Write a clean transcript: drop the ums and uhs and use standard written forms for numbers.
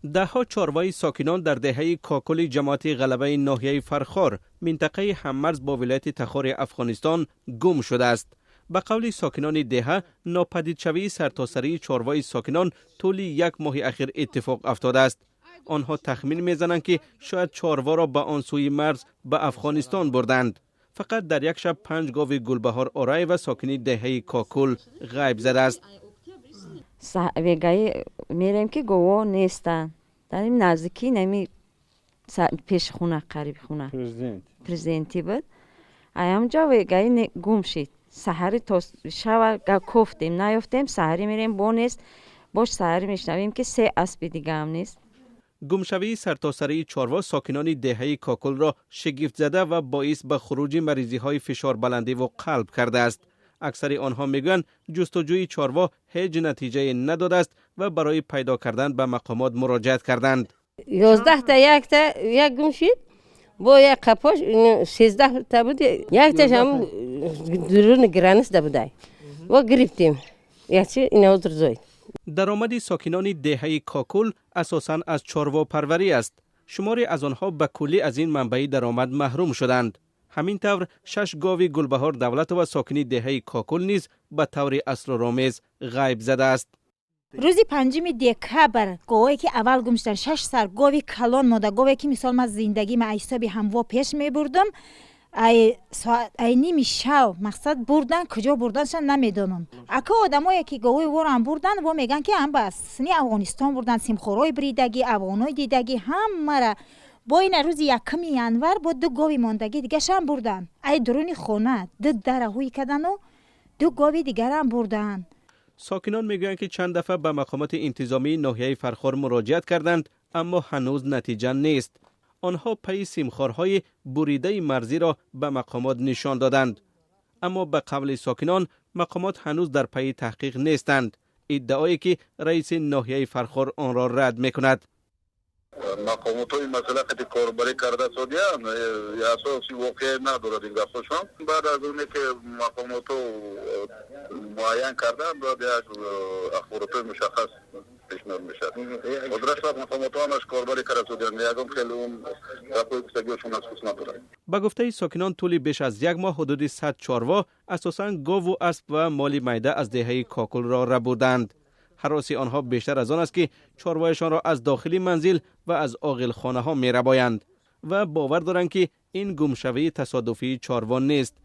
Даҳҳо чорвои сокинон дар деҳаи Кокули ҷамоати Ғалабаи ноҳияи Фархор, минтақаи ҳаммарз бо вилояти Тахори Афғонистон, гум шудааст. Ба қавли сокинони деҳа, нопадидшавии сартосарии чорвои сокинон тӯли як моҳи ахир иттифоқ афтодааст. Онҳо тахмин мезананд, ки шояд чорворо ба он сӯи марз, ба Афғонистон бурданд. Фақат дар як шаб панҷ гови Гулбаҳор Ораева, сокини деҳаи Кокул, ғайб задааст. Вегаи мерем, ки гово нестанд. Дар ин наздикӣ, нами пеши хона, қариби хона президентӣ буд, аямҷо вегаи гум шид. Саҳари то шава кофтем, наёфтем. Саҳарӣ мерем, бо нест. Бош саҳарӣ мешнавем, ки се аспи дигаам нест. Гумшавии сартосарии чорво сокинони деҳаи Кокулро шигифтзада ва боис ба хуруҷи маризиҳои фишорбаландиву қалб кардааст. Аксари онҳо мегӯянд, ҷустуҷӯи чорво ҳеҷ натиҷае надодааст ва барои пайдо кардан ба мақомот муроҷиат карданд. 11та, якта як гум шид, бо як қапош 13та буд, якташ ҳам дуруни граница будай, во гирифтем, якчи инаозр зоид. Даромади сокинони деҳаи Кокул асосан аз чорвопарварӣ аст. Шуморе аз онҳо ба куллӣ аз ин манбаи даромад маҳрум шуданд. Ҳамин тавр, шаш гови Гулбаҳор Давлатова, сокини деҳаи Кокул, низ ба таври асроромез ғайб задааст. Рӯзи 5 декабр говое ки аввал гум шудан, шаш сар гови калон, модагове, ки мисол ман зиндагима аз ҳисоби ҳамво пеш мебурдам, ай ними шав мақсад бурдан. Куҷо бурданша намедонам. Ака, одамое ки говои ворам бурдан, во мегӯянд, ки ам ба сини Афғонистон бурдан. Симхорои бридагӣ, афғонои дидагӣ ҳамара. Бо ина рӯзи 1 январ бо ду гови мондагӣ дигашам бурдан. Ай дуруни хона ду дара ҳуй кадану ду гови дигарам бурдан. Сокинон мегӯянд, ки чанд дафъа ба мақомоти интизомии ноҳияи Фархор муроҷиат карданд, аммо ҳанӯз натиҷа нест. Онҳо пайи симхорҳои буридаи марзиро ба мақомот нишон доданд, аммо ба қавли сокинон, мақомот ҳанӯз дар пайи таҳқиқ нестанд, иддаое ки раиси ноҳияи Фархор онро рад мекунад. Мақомотҳои масъала қати корбарӣ карда содиянд, асоси воқеа надорад ин гапҳошон. Баъд аз оне ки мақомотҳо муайян карданд, баъд як ахборотҳои мушаххас пешниҳод мешавад. Ҳозираш мақомотҳо ҳамаш корбарӣ карда содиянд, ягон хеле он гапҳои гуфтагиҳошон асос надорад. Ба гуфтаи сокинон, тӯли беш аз як моҳ ҳудуди 100 чорво, асосан гову асп ва моли майда, аз деҳаи Кокулро рабуданд. Ҳароси онҳо бештар аз он аст, ки чорвояшонро аз дохили манзил ва аз оғилхонаҳо мерабоянд ва бовар доранд, ки ин гумшавии тасодуфии чорво нест.